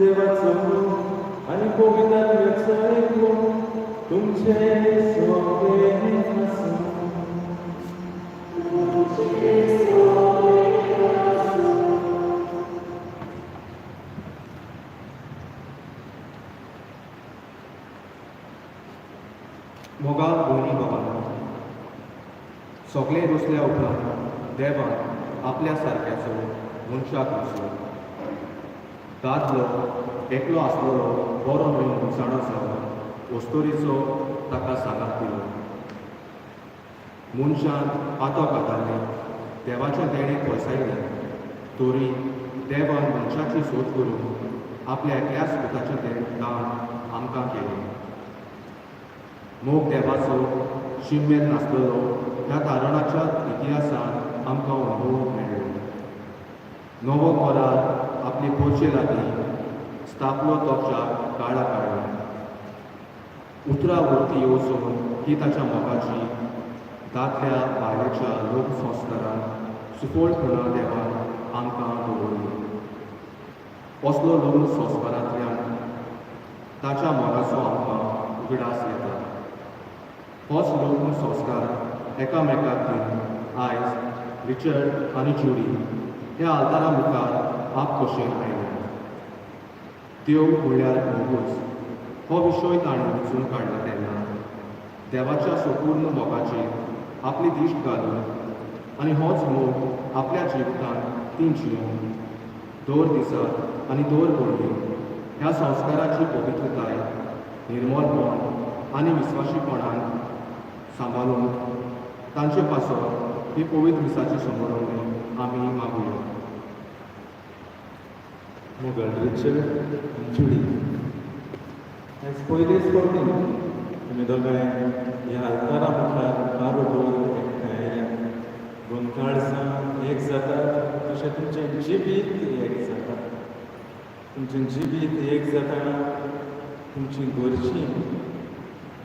देवाचो मोग आनी पवित्र आत्म्याचो एकलो तुमचे सगळे आसूं. तुमचे सगळे आसूं. मोगाळ भयणी बाबांनो, सगळें रुसल्या उपरांत देवान आपल्या सारक्याचो मनशाक रुसलो. दादलो एकलो आसलेलो बरो न्हय म्हूण जावन अस्तुरीचो ताका सांगात दिलो. मनशान पातक हाताळ्ळें, देवाचें देणें पयसायलें, तरी देवान मनशाची सोद करून आपल्या एकल्याच पुताचें दान आमकां केलें. मोग देवाचो शिमेर नासलेलो ह्या तारणाच्या इतिहासांत आमकां अनुभव मेळ्ळो. नवो करार आपली पोरचे लागीं स्थापलो तोच्या काळा काडलो. उतरां वरती येवजण ही ताच्या मोगाची दादल्या बायलेच्या लग्न संस्कारान सुफळपणान देवान आमकां दवरली. असलो लग्न संस्कारांतल्यान ताच्या मोगाचो आमकां उगडास येता. होच लग्न संस्कार एकामेकाक दिवन आयज रिचर्ड आनी जुडी ह्या आल्तारा मुखार आपखोशयेन आयले. देव म्हणल्यार मोगूच हो विशय ताणें वेंचून काडला तेन्ना देवाच्या संपूर्ण मोगाचेर आपली दिश्ट घालून आनी होच मोग आपल्या जिवितांत ती जियोवन दर दिसा आनी दर घडये ह्या संस्काराची पवित्रताय, निर्मलपण आनी विस्वाशीपणान सांबाळून तांचे पासत ही पवित्र मिसाची समरवणी आमी मागुया. मोगाळ रिचर्ड आनी जुडी, आयज पयलेच फावटी तुमी दोगांय ह्या आल्तारा मुखार बारोबर एकठांय आयल्यात. दोन काळजां एक जातात तशें तुमचें जिवीत एक जाता. तुमचें जिवीत एक जाता, तुमची घरचीं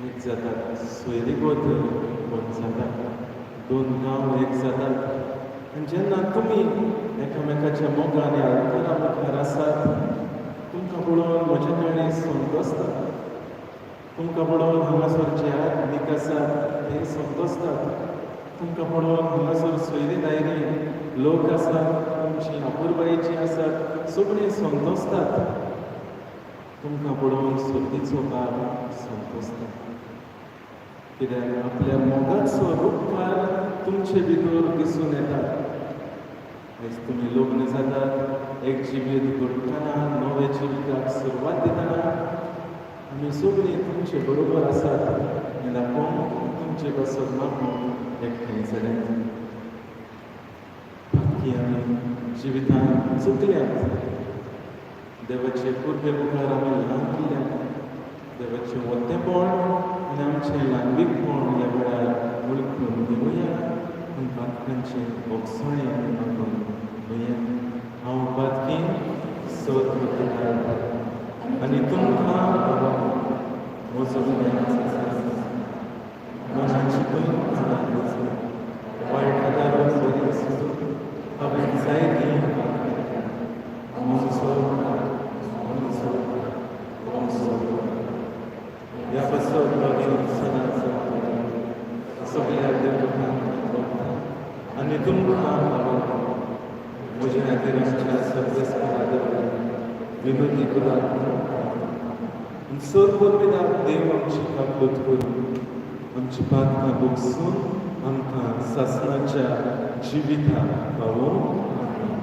एक जातात, सोयरीगत बंद जाता, दोन गांव एक जातात. आनी जेन्ना तुमी एकामेकाच्या मोगान ह्या आल्तारा मुखार आसात, तुमकां पळोवन म्हजें काळीज संतोसता. तुमकां पळोवन हांगासर जे आत्मीक आसात ते संतोसतात. तुमकां पळोवन हांगासर सोयरी दायरी लोक आसात, तुमची अपुरबायेची आसात, सगळीं संतोसतात. तुमकां पळोवन सर्तीचो बाब संतोसता, कित्याक आपल्या मोगाचो रुपकार तुमचे भितर दिसून येता. आयज तुमी लग्न जातात, एक जिवीत घडटना, नव्या जिविताक सुरवात दितना आमी सगळीं तुमचे बरोबर आसात आनी दाखोवंक तुमचे पासत मागूंक एकठांय जाल्यात. बाकी आमी जिवितांत चुकल्यात, देवाचे कृपे मुखार आमी ल्हान केल्यात. देवाचें व्हडलेपण आनी आमचें ल्हानवीकपण ह्या वेळार वळखून घेवया आनी पातकांचें भोगसणें आमी मागून घेवया. हांव पातकी सत उलयतां आनी तुमकां म्हजो मनाची वायट आदारून बरी सुचून हांवें जायतीं म्हजो म्हजो म्हजो ह्या पासत मागीर सदांच सगळ्या देवतांक आनी तुमकां म्हज्या खातीर आमच्या सर्वेस्परा देवाक विनंती करात. सर पुरविदार देव आमची काकूत करून आमची पातकां भोगसून आमकां सासणाच्या जिविताक पावोवं. आमेन.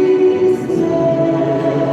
Christe.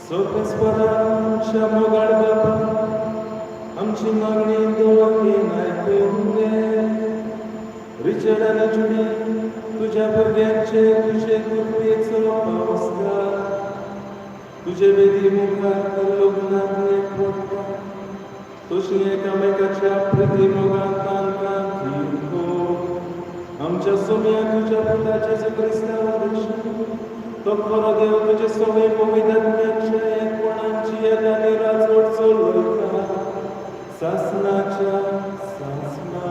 सर्वेस्परा आमच्या मोगाळ बाबा, आमची मागणी दवरून आयकून घे. रिचर्ड आनी जुडी तुज्या भुरग्यांचे तुजे कृपेचो पावस घाल. तुजे वेदी मुखार लग्नाक एकवटता तशी एकामेकाच्या प्रिती मोगान तांकां थीर कर. आमच्या सोम्या तुज्या पुता जेजू क्रिस्तावा भशेन तो खरो देव तुजे सगळे पवित्र आत्म्याच्या एकपणाची येता आनी राजवट चलयता सासनाच्या सासना.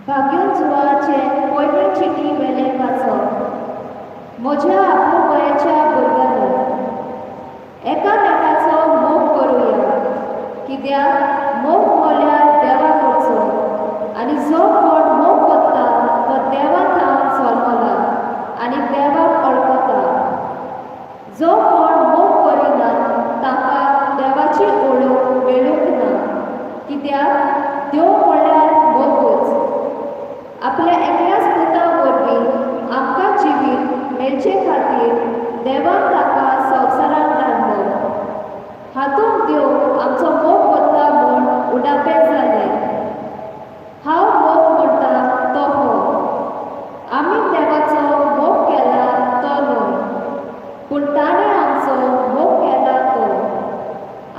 भाग्योजुवाचे पयले चिटी वेलें वाचप. म्हज्या आपुलकायेच्या भुरग्यांनो, एकामेकाचो मोग करुया, कित्याक मोग म्हळ्यार देवा कडचो आनी जो कोण मोग करता तो देवा थावन जल्मला आनी देवाक वळखता. जो कोण मोग करिना ताका देवाची वळख मेळूंक ना, कित्याक देव म्हळ्यार मोगूच. आपल्या एकल्याच पुता वरवीं आमकां जिवीत मेळचे खातीर देवान ताका संवसारांत धाडलो. हातूंत देव आमचो मोग करता म्हूण उडापें जालें. हांव मोग म्हणटा तो हो, आमी देवाचो मोग केला तो न्हय, पूण ताणें आमचो मोग केला तो.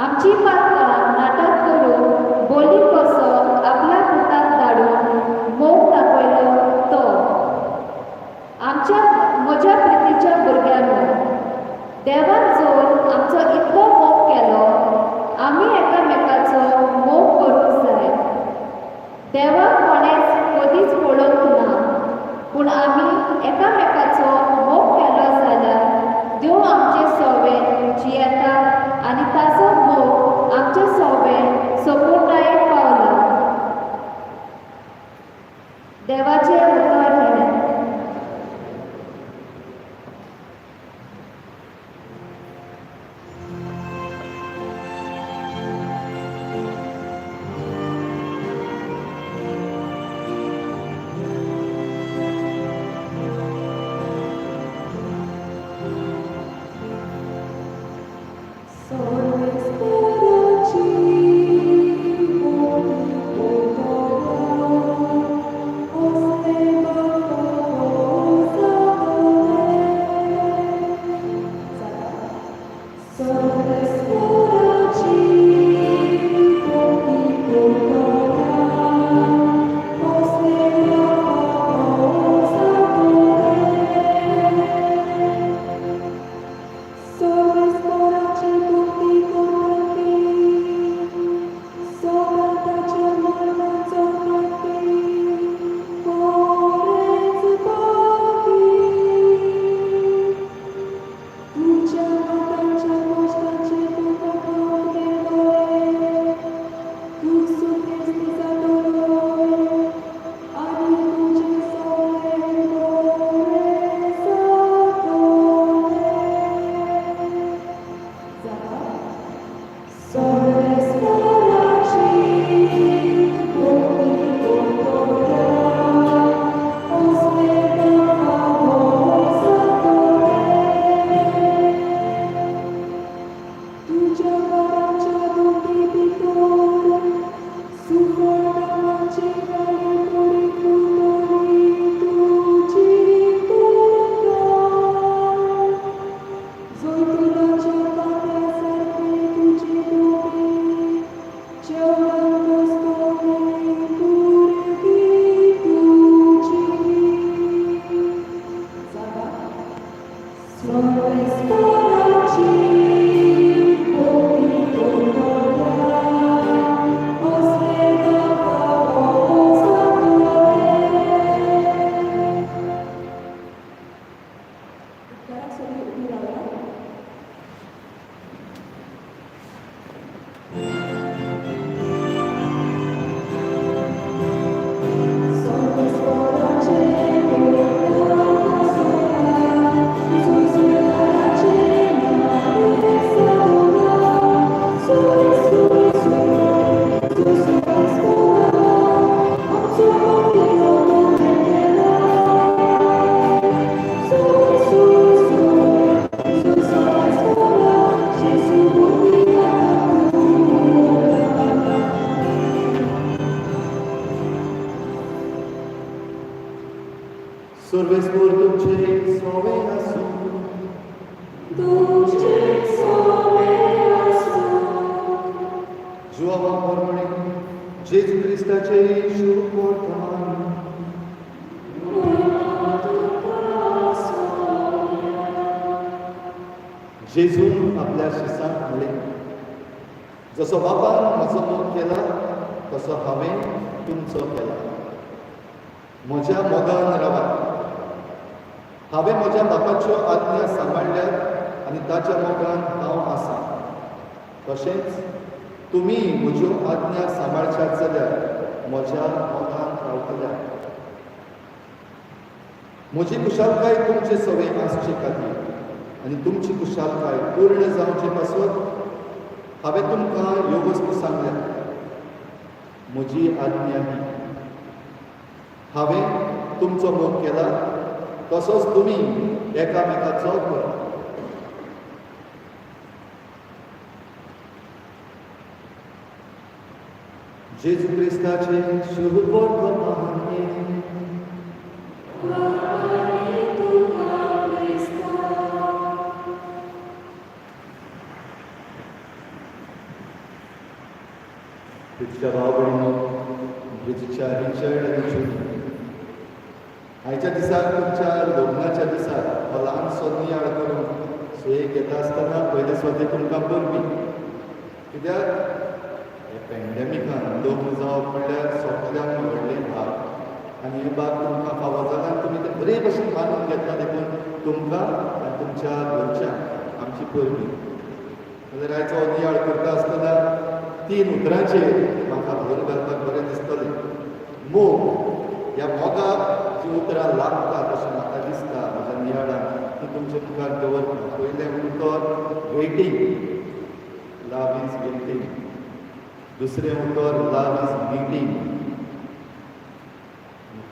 आमची पातकां नाटक करून बोली कसो आपल्या पुताक धाडून मोग दाखयलो तो. आमच्या म्हज्या प्रितीच्या भुरग्यांनो, देवान जर आमचो इतलो मोग केलो, आमी एकामेकाचो मोग करूंक जाय. देवाक कोणेच कदीच पळोवंक ना, पूण आमी एकामेकाचो मोग केलो जाल्यार देव आमचे सवे जियेता आनी ताचो मोग आमचे सवे संपुर्णायेक पावला. देवाचें उतर हें. सर्वेस्पराची मोठी पोतोबा, असले. सर्वेस्पोर तुमचे सोवे आसूं. तुमचे सोवे आसूं. जुआवा मोरमणे जेजू क्रिस्ताचे शुभ वर्तमान. महिमा तुका सोम्या. जेजून आपल्या शिसांक म्हणलें, जसो बापान म्हजो मोग केला तसो हांवें तुमचो केला. म्हज्या मोगान रावात. हांवें म्हज्या बापाच्यो आज्ञा सांबाळ्ळ्यात आनी ताच्या मोगान हांव आसा. तशेंच तुमी म्हज्यो आज्ञा सांबाळशात जाल्यार म्हज्या मोगान रावतल्या. म्हजी खुशालकाय तुमचे सवे आसचे खातीर आनी तुमची खुशालकाय पूर्ण जावचे पासत हांवें तुमकां ह्यो वस्तू सांगल्या. म्हजी आज्ञा ही, हांवें तुमचो मोग केला तसोच तुमी एकामेकाचो करात. जेजू क्रिस्ताचे शुभ वर्तमान. बरें तुका क्रिस्ता. ब्रिजच्या भाव भयणींनो, ब्रिजच्या रिचर्ड आनी जुली, आयच्या दिसाक तुमच्या लग्नाच्या दिसाक हो ल्हानसो नियाळ करून सुयेक घेता आसतना पयले सुवातेर तुमकां परबीं. कित्याक हे पॅन्डेमिकान लग्न जावप म्हणल्यार सगल्यांक व्हडलें भाग आनी हें भाग तुमकां फावो जालां आनी तुमी तें बरे भशेन मानून घेतला देखून तुमकां आनी तुमच्या घरच्यांक आमची परबीं. जाल्यार आयचो हो नियाळ करता आसतना तीन उतरांचेर म्हाका भर घालपाक बरें दिसतलें. मोग. ह्या मोगाक जीं उतरां लागतात अशें म्हाका दिसता म्हज्या नियाळान ती तुमचे मुखार दवरता. पयलें उतर वेटींग, लव is waiting. दुसरें उतर love is meeting.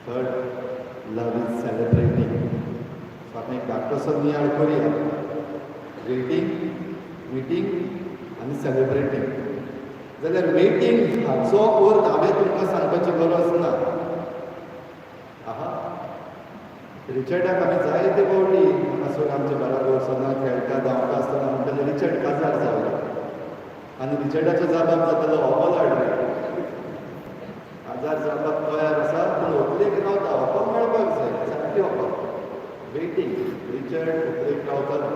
Third, love is celebrating. So आतां एक धाकटोसो नियाळ करुया. वेटींग, मिटींग आनी सेलिब्रेटींग. जाल्यार वेटींग हाचो अर्थ हांवें तुमकां सांगपाची गरज ना. आहा, रिचर्डाक आमी जायते फावटी हांगासर आमचे बराबर सदां खेळटा धांवता आसतना म्हणटाले, रिचर्ड काजार जावया. आनी रिचर्डाचो जाबाब जातालो, व्हंकल हाड रे. काजार जावपाक तयार आसा पूण व्हंकलेक रावता, व्हंकल मेळपाक जाय, सारकी व्हंकल. वेटींग, रिचर्ड व्हंकलेक रावतालो.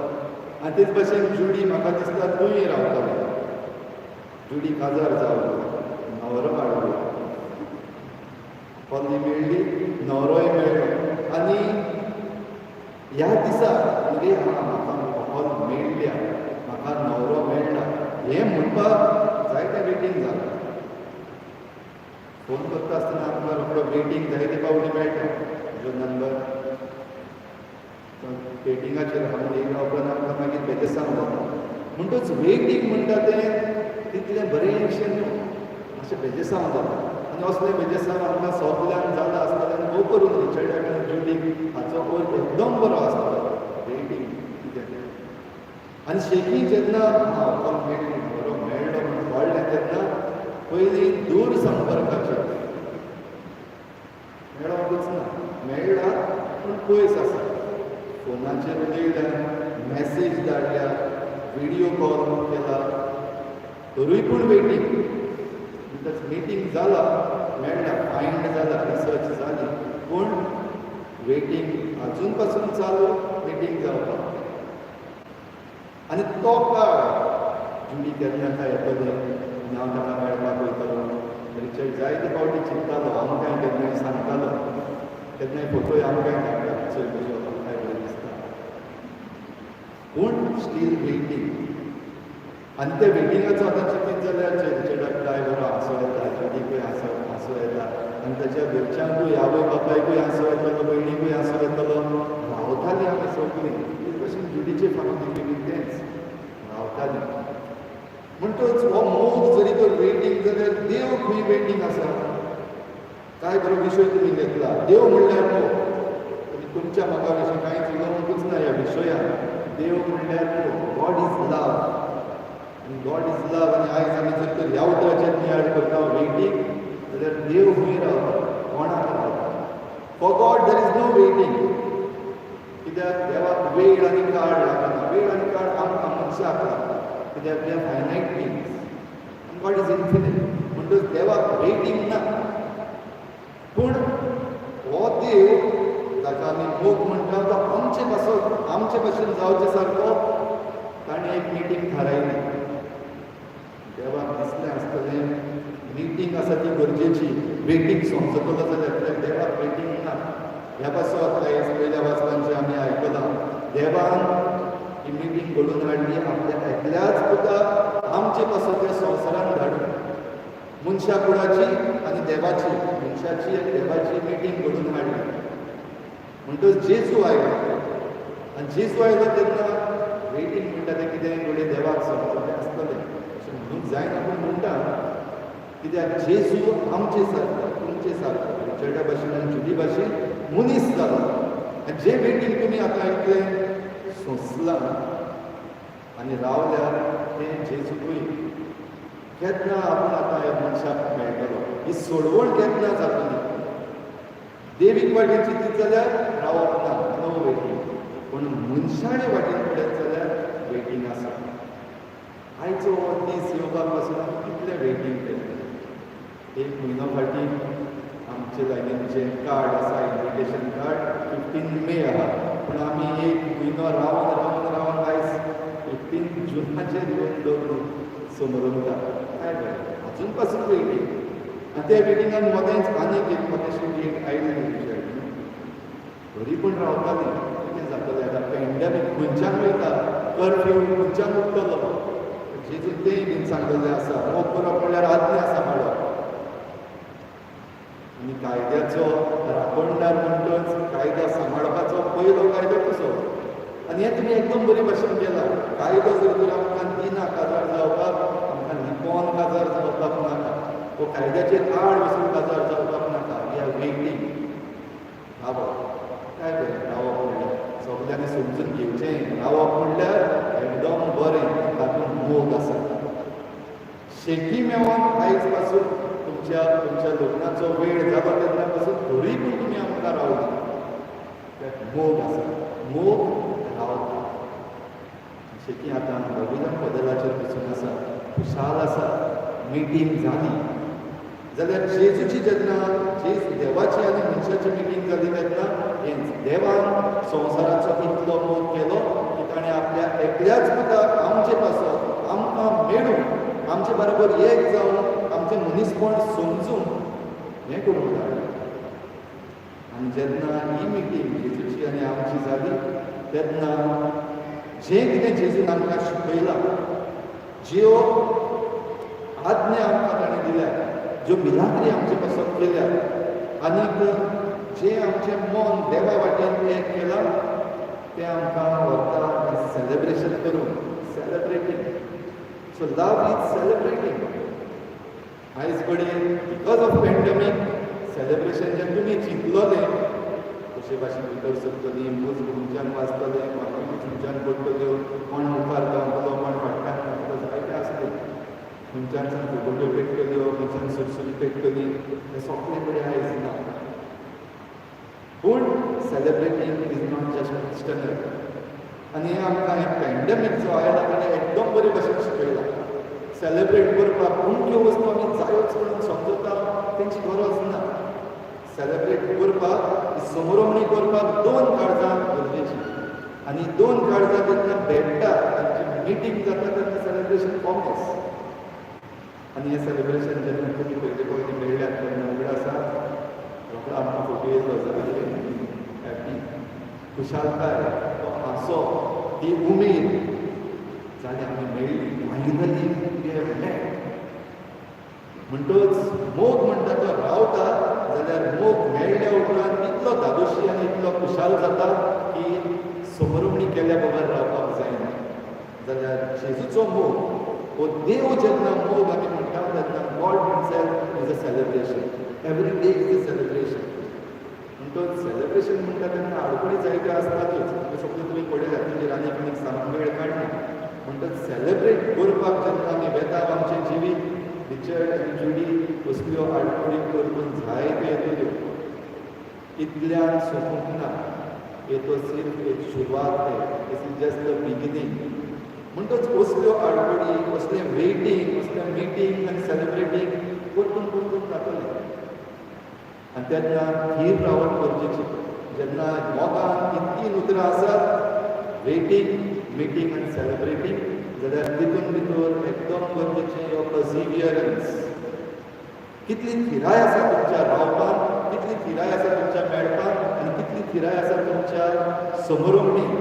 आनी तेच भशेन जुडी म्हाका दिसता तूंय रावतालें. जुडी काजार जावं, न्हवरो हाडलो, पल्ली मेळ्ळी, न्हवरोय मेळ्ळो. आनी ह्या दिसा म्हणजे हा म्हाका व्हंकल मेळ्ळ्या, म्हाका न्हवरो मेळ्ळा हें म्हणपाक जायतें वेटींग जालां. फोन करता आसतना आमकां रोखडो वेटींग जायते फावटी मेळटा. जो नंबर वेटिंगाचेर आहा येयल्या उपरांत आमकां मागीर बेतेसांव जाता. म्हणटच वेटींग म्हणटा तें तितलें बरेंशें न्हू, मातशें बेजेसांव जाता. आनी असलें बेजेसांव आमकां सगल्यांक जालां आसतलें आनी भोव करून रिचर्डाक आनी जुडीक हाचो अर्थ एकदम बरो आसतलो, वेटींग कितें तें. आनी शेकी जेन्ना व्हंकल मेळ्ळी, न्हवरो मेळ्ळो म्हूण कळ्ळें तेन्ना पयलीं दूर संपर्काचेर मेळोंकूच ना, मेळ्ळा पूण पयस आसा. फोनाचेर उलयल्या, मॅसेज धाडल्या, व्हिडियो कॉल केला, तरूय पूण वेटींग. म्हणटच मिटींग जाला, मेळ्ळा, फायंड जाला, रिसर्च जाली, पूण वेटींग अजून पासून चालू मिटींग जावपाक. आनी तो काळ जुडी केन्ना काय येतलें आनी हांव ताका मेळपाक वयतलो. रिचर्ड जायते फावटी चिंत्तालो, आमकांय केन्नाय सांगतालो, केन्नाय फोटोय आमकांय धाडटा, चोय म्हज्यो आमकांय बरें दिसता. पूण स्टील वेटींग. आनी त्या वेटिंगाचो आतां चिंतीत जाल्यार रिचर्डाक काय बरो हांसो येता, जुडीकूय हांसो येता आनी ताच्या घरच्यांकूय, आवय बापायकूय हांसो येतलो, भयणीकूय हांसो येतलो. रावतालीं आमी सगळीं तेच भशेन जुडीचे फामिलीकूय बी तेंच रावतालीं. म्हणटच हो मोग जरी तर वेटींग जाल्यार देव खंय वेटींग आसा? काय बरो विशय तुमी घेतला, देव म्हणल्यार मोग. तुमी तुमच्या मोगा विशीं कांयच उलोवंकूच ना ह्या विशयान. देव म्हणल्यार मोग, गॉड is love. आनी गॉड is love. आनी आयज आमी जर तर ह्या उतराचेर नियाळ करता वेटींग, जाल्यार देव खंय रावता, कोणाक रावता? For God there is no waiting. कित्याक देवाक वेळ आनी काळ लागना. वेळ आनी काळ आमकां मनशाक लागता, कित्याक we are finite beings and God is infinite. म्हणटच देवाक वेटींग ना. पूण हो देव जाका आमी मोग म्हणटा, तो आमचे पासत, आमचे भशेन जावचे सारको ताणें एक मिटींग थारायली. देवाक दिसलें आसतलें, मिटींग आसा ती गरजेची, वेटींग समजतलो जाल्यार, कित्याक देवाक वेटींग ना. ह्या पासत आयज पयल्या वाचपांचें आमी आयकलां, देवान ही मिटींग घडोवन हाडली आपल्या एकल्याच पुताक आमचे पासत त्या संवसारान धाडून. मनशा कुळाची आनी देवाची, मनशाची आनी देवाची मिटींग घडोवन हाडली. म्हणटच जेजू आयलो आनी जेजू आयलो तेन्ना वेटींग म्हणटा तें कितें घडये देवाक समजलें आसतलें अशें म्हणूंक जायना, पूण म्हणटा, कित्याक जेजू आमचे सारको, तुमचे सारको, रिचर्डा भाशेन आनी जुली भाशेन मनीस जालो. आनी जे वेटींग तुमी आतां इतलें सोंसलां आनी रावल्यार, तें जेजूकूय केन्ना आपूण आतां ह्या मनशाक मेळटलो, ही सोडवण केन्ना जातली. देवीक वाटेन चिंतीत जाल्यार रावप ना, नो वेटींग. पूण मनशाणे वाटेन पळयत जाल्यार वेटींग आसा. आयचो हो दीस येवपाक पासून आमी कितलें वेटींग केलें. एक म्हयनो फाटीं आमचे लागीं जें कार्ड आसा, इन्विटेशन कार्ड, 15 मे आहा, पूण आमी एक म्हयनो रावन रावन रावन आयज 15 जुनाचेर येवन लग्न समरंभता. काय बरें, अजून पासून वेटींग. आनी त्या वेटिंगान मदेंच आनीक एक मदेशी डेट आयली तुमच्या, तरी पूण रावताली. कितें जातलें आतां? पेंडेमीक खंयच्यान वयता, कर्फ्यू खंयच्यान उठ्ठलो? जेजून तेंय बीन सांगलेलें आसा, मोग करप म्हणल्यार आज्ञा सांबाळप. आनी कायद्याचो राखणदार म्हणटच कायदो सांबाळपाचो पयलो कायदो कसो. आनी हें तुमी एकदम बरे भाशेन केलां. कायदो जर तर आमकां दिना काजार जावपाक, आमकां लिपोवन काजार जावपाक नाका, वो कायद्याचेर आड वचून काजार जावपाक नाका. We are waiting. रावप काय बरें. रावप म्हणल्यार सगल्यांनी समजून घेवचें, रावप म्हणल्यार एकदम बरें. तातूंत मोग आसा. शेकी मेवन आयज पासून तुमच्या तुमच्या लग्नाचो वेळ जालो तेन्ना पासून तरी पूण तुमी आमकां रावली, त्यात मोग आसा. मोग रावता. शेकी आतां दोगूय जाण कदेलाचेर बसून आसा, खुशाल आसा. मिटींग जाली जाल्यार जेजूची, जेन्ना जेज देवाची आनी मनशाची मिटींग जाली तेन्ना हेंच, देवान संवसाराचो इतलो मोग केलो की ताणें आपल्या एकल्याच पुताक आमचे पासत, आमकां मेळून, आमचे बरोबर एक जावन, आमचें मनीसपण समजून हें करूंक लागलें. आनी जेन्ना ही मिटींग जेजूची आनी आमची जाली तेन्ना जें कितें जेजून आमकां शिकयलां, ज्यो आज्ञा आमकां ताणें दिल्या, ज्यो मिलाग्री आमचे पासत केल्या, आनीक जें आमचें मन देवा वाटेन एक केलां, तें आमकां व्हरता सेलेब्रेशन करूंक, celebrating. So love is celebrating. आयज कडेन because of pandemic celebration जें तुमी चिंतलोलें, कशे भाशेन भितर सरतली, मुज खंयच्यान वाजतलें, बाकी खंयच्यान पडटल्यो, कोण मुखार धांवतलो, कोण फाटल्यान धांवतलो, जायते आसले. खंयच्यान सावन फुगोट्यो पेट्टल्यो, खंयच्यान सुरसुरी पेट्टली, हें सगळें कडेन आयज ना. पूण celebrating is not just external. आनी हें आमकां हें पॅन्डेमीक जो आयला ताणें एकदम बरे भशेन शिकयलां. सेलेब्रेट करपाक अमक्यो वस्तू आमी जायोच म्हणून समजता, तेंची गरज ना. सेलेब्रेट करपाक, समरमणी करपाक दोन काळजां गरजेची. आनी दोन काळजां जेन्ना भेट्टा, तांची मिटींग जाता, तेन्ना सेलेब्रेशन कॉमर्स. आनी हें सेलेब्रेशन जेन्ना तुमी पयले पयलीं मेळ्ळ्यात तेन्ना उगडास आसा, रोखडो आमकां फोटो येयलो जाल्यार हॅपी, खुशालकाय, तो हांसो, ती उमेद जाल्यार आमी मेळ्ळी, finally we have met. म्हणटच मोग म्हणटा तो रावता जाल्यार मोग मेळ्ळ्या उपरांत इतलो धादोशी आनी इतलो खुशाल जाता की समरमणी केल्या बगर रावपाक जायना. जाल्यार जेजूचो मोग हो देव जेन्ना मोग आमी म्हणटा तेन्ना God himself is a celebration. Every day is a celebration. म्हणटच सेलेब्रेशन म्हणटा तेन्ना आडखळी जायत्यो आसतातूच. त्यो सगळ्यो तुमी पळयल्यात, तेजेर आनीक आनीक सांगूंक वेळ काडना. म्हणटच सेलेब्रेट करपाक जेन्ना आमी वेता, आमचें जिवीत, रिचर्ड आनी जुडी, असल्यो आडखळी करून जायत्यो येतल्यो. इतल्यान सोंपूंक ना. ये तो सिर्फ एक सुरवात है, this is just the beginning. म्हणटच असल्यो आडखळी, असलें वेटींग, असलें मिटींग आनी सेलिब्रेटींग परतून परतून जातलें. आनी तेन्ना थीर रावप गरजेचें. जेन्ना मोगान हीं तीन उतरां आसात, वेटींग, मिटींग आनी सेलिब्रेटींग, जाल्यार तितून भितर एकदम गरजेचें यो पर्सिवियरन्स. कितली थिराय आसा तुमच्या रावपान, कितली थिराय आसा तुमच्या मेळपान आनी कितली थिराय आसा तुमच्या समरोमणीन,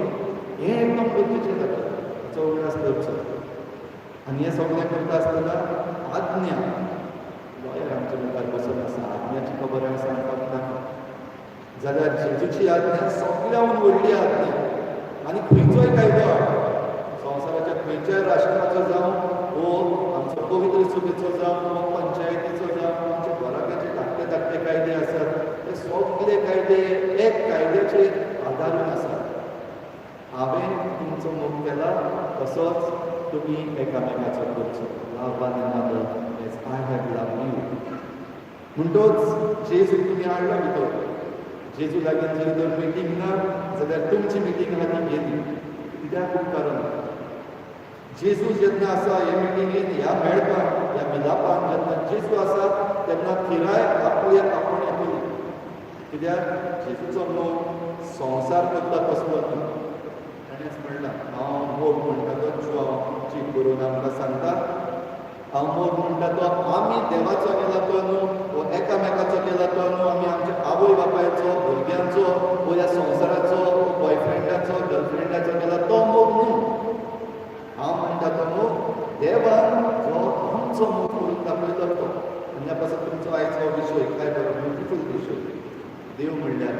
हें एकदम गरजेचें जाता. हाचो उगडास दवरचो. आनी हें सगळें करता आसतना आज्ञा, लॉयर आमच्या मुखार बसून आसा, आज्ञाची खबर हांवें सांगपाक नाका. जाल्यार जेजूची आज्ञा सगळ्याहून व्हडली आज्ञा. आनी खंयचोय कायदो संवसाराच्या खंयच्याय राष्ट्राचो जावं, वो आमचो पवित्र सभेचो जावं, वो पंचायतीचो जावं, आमच्या घराब्याचे धाकटे धाकटे कायदे आसात, ते सगळे कायदे एक कायद्याचेर आदारून आसात. हांवें तुमचो मोग केला तसोच तुमी एकामेकाचो करचो. Love one another as I have loved you. म्हणटोच जेजू तुमी हाडलो भितर. जेजू लागीं जरी तर मिटींग ना जाल्यार तुमची मिटींग आहा ती गेली कित्याक उपकारना. जेजू जेन्ना आसा हे मिटिंगेन, ह्या मेळपान, ह्या मिलापान जेन्ना जेजू आसा तेन्ना थिराय आपले आपूण येतली. कित्याक जेजूचो मोग संवसार करता तसलो न्हू. ताणेंच म्हणलां, हांव मोग म्हणटा तो जुआंव चीट बरोवन आमकां सांगता, हांव मोग म्हणटा तो आमी देवाचो केला तो न्हू, वो एकामेकाचो केला तो न्हू, आमी आमच्या आवय बापायचो, भुरग्यांचो, वो ह्या संवसाराचो, बॉयफ्रेंडाचो, गर्लफ्रेंडाचो केला तो मोग न्हू. हांव म्हणटा तो मोग देवान जो आमचो मोग करून दाखयलो तो. आनी ह्या पासत तुमचो आयचो विशय काय बरो ब्युटिफूल विशय, देव म्हणल्यार.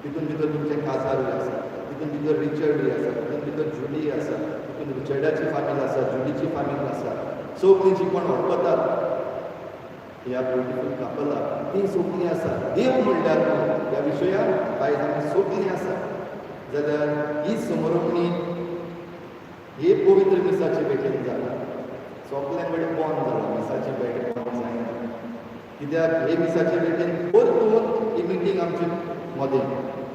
तितून भितर तुमचें काजारूय आसा, तितून भितर रिचर्डूय आसा, तितून भितर जुलीय आसा, तितून रिचर्डाची फामील आसा, जुलीची फामील आसा. सगळीं जी कोण वळखतात ह्या ब्युटिफूल कपलाक ती सगळीं आसा. देव म्हणल्यार ह्या विशयान आयज आमी सगळीं आसा. जाल्यार ही समरोमणी ही पवित्र मिसाची भेटेन जाला. सगल्यां कडेन बंद जाला मिसाची भेट, बंद जायना. कित्याक हे मिसाचे भेटेन परतून ही मिटींग आमचे मदें,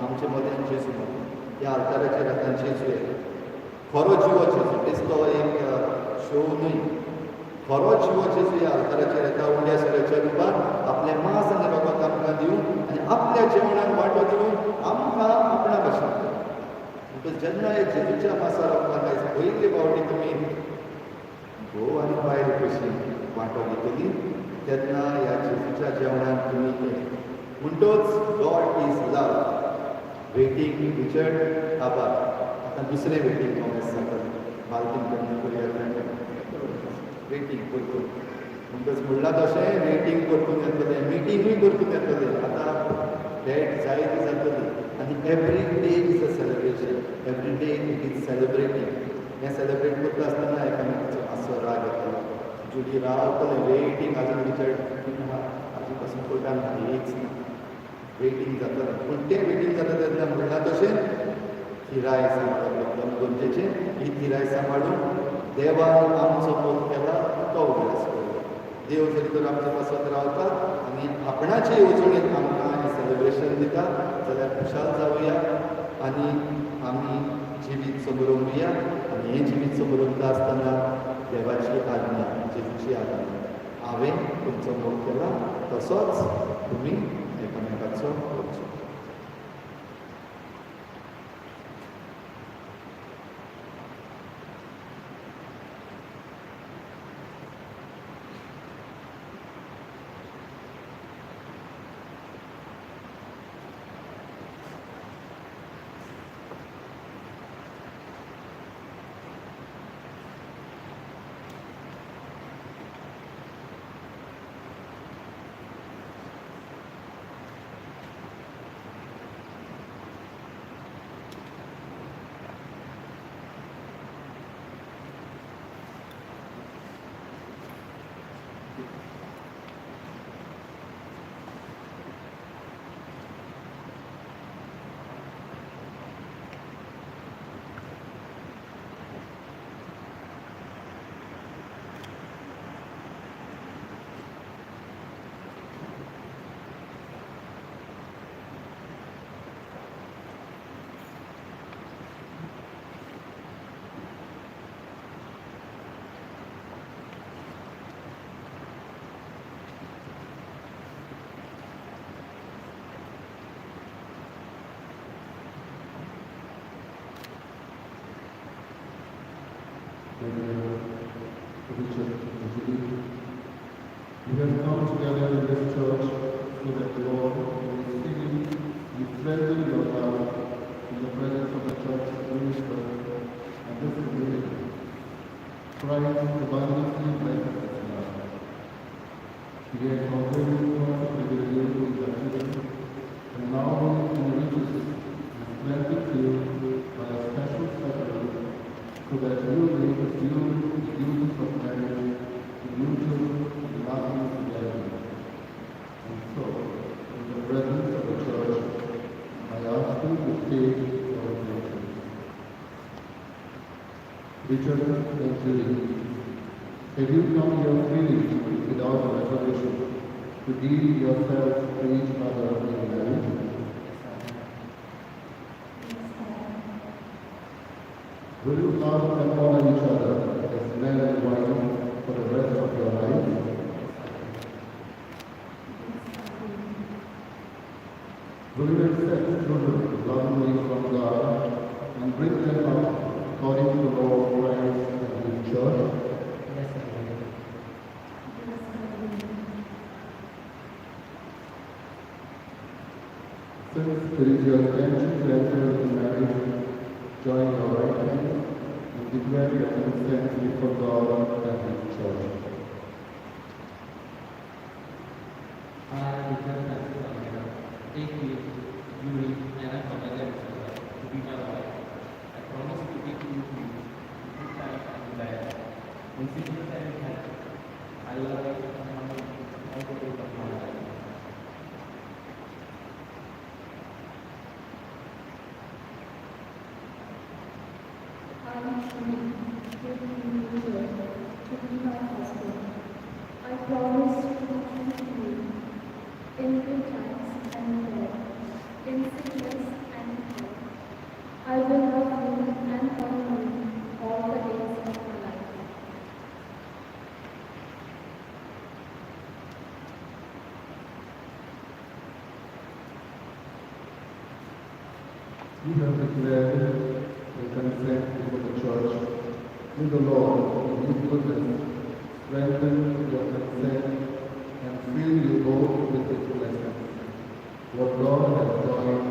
आमचे मदें जेजू मदें, ह्या आल्ताराचेर आतां जेजू येता. खरो जिवो जेजू, बेश्टो एक शो न्हय, खरो जिवो जेजू ह्या आल्ताराचेर येता उंड्या सोऱ्याच्या रुपान आपलें मांस आनी रगत आमकां दिवन आनी आपल्या जेवणान वांटो दिवन आमकां आपणा भशेन. म्हणटकच जेन्ना हे जेजूच्या मासा रगतान आयज पयले फावटी तुमी घोव आनी बायल कशी वांटो घेतली तेन्ना ह्या जेजूच्या जेवणान तुमी एक. म्हणटोच God is love. Waiting Richard आभार. आतां दुसरें वेटींग कॉमेस जाता बालकीन कडल्यान करूया वेटींग परतून. म्हणटच म्हणलां तशें वेटींग परतून येतलें, मिटिंगूय परतून येतलें. आतां भेट जायती जातली. आनी every day is a celebration, every day it is celebrating. हें सेलिब्रेट करता आसतना एकामेकाचो मातसो राग येतलो. जुली रावतलें वेटींग, आजून रिचर्ड आजून पासून कोर्टान येच ना, वेटींग जातलें. पूण तें वेटींग जाता तेन्ना म्हणलां तशें थिराय सांबाळप एकदम गरजेचें. ही थिराय सांबाळून देवान आमचो मोग केला तो उगडास करूया. देव जरी तर आमचे पासत रावता आनी आपणाचे येवजणेन आमकां हें सेलिब्रेशन दिता जाल्यार खुशाल जावया आनी आमी जिवीत समरोवया. आनी हें जिवीत समरोवता आसतना देवाची आज्ञा, जेजूची आज्ञा, हांवें तुमचो मोग केला तसोच तुमी एकामेकाचो करचो. my dear Richard and Julie. We have come together in this church so that the Lord may seal and strengthen your love in the presence of the church minister and this community. Christ abundantly blesses this love. He has already consecrated you in baptism, and now he enriches and strengthens you by a special sacrament, so that you may assume the duties of marriage in mutual and lasting fidelity. And so, in the presence of the church, I ask you to state your intentions. Richard and Julie, have you come here freely without a reservation to give yourselves to each other in marriage? Will you love and honor each other as man and wife for the rest of your life? Will you accept children lovingly from God and bring them up according to the law of Christ and His Church? Yes, I will. Yes, I will. Since it is your intention to enter into marriage, join your right hand and declare your consent before God and His Church. I, Richard Francis Almeida, take you, Julie Anna Cornelia D'Souza, to be my wife. I promise to be true to you in good times and in bad, in sickness and in health. I love you and honor you all the days of my life. I, Julie, take you, Richard, to be my husband. I promise to be true to you in good times and in bad, in sickness and in health. I will love you and honor you all the days of my life. You have declared your consent before the church. May the Lord, in His goodness, strengthen your consent and fill you both with His blessings. What God has joined,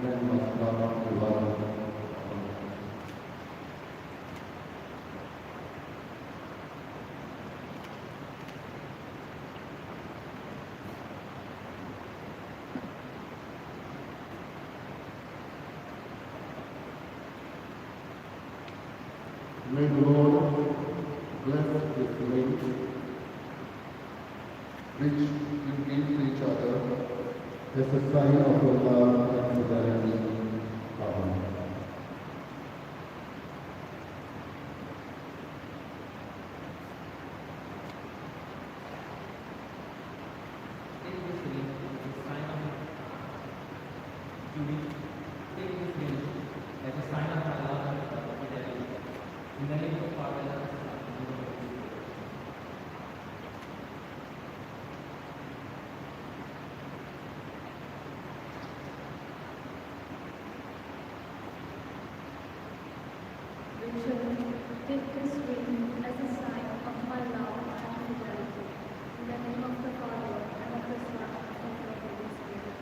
man must not divide. Amen. May the Lord bless this ring, which you give to each other as a sign of your love and fidelity. Amen. Take this ring as a sign of Julie, take this ring as a sign of my love and fidelity. In the name of the Father, and of the Son, and of the Holy Spirit. Richard, take this ring as a sign of my love and fidelity. In the name of the Father, and of the Son, and of the Holy Spirit.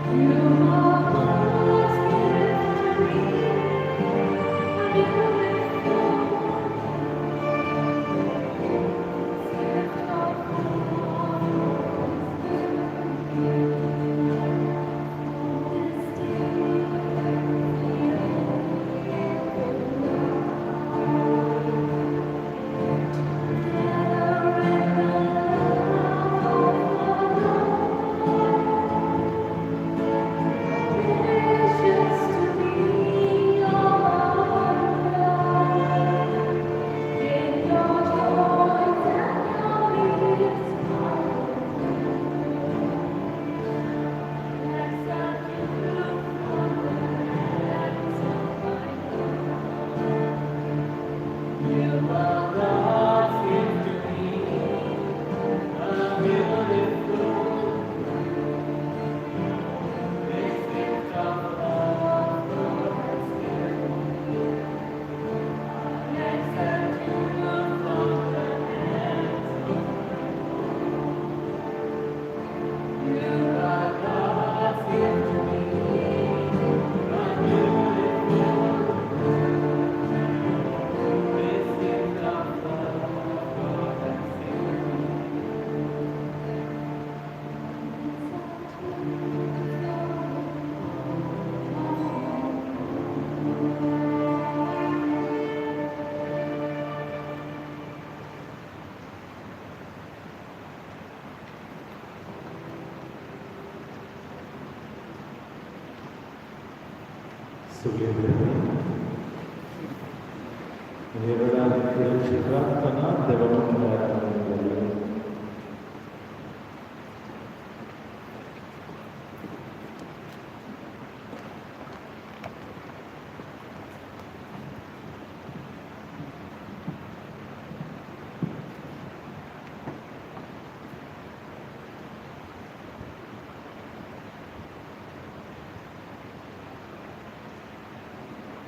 You are God's gift to me, a beautiful gift of love has given me. For this day, together in the love of the Lord. Precious to me, you're my bride. In your joys and your griefs, I will accept you from the hands of my God. You are God's gift to me, a beautiful this gift of love God has given me. I accept you from the hands of my God. You are God's gift to me, a beautiful this gift of love God has given me. सगळे भयणी आनी ह्या वेळार फुडची प्रार्थना देवा मुखार आमी करुया.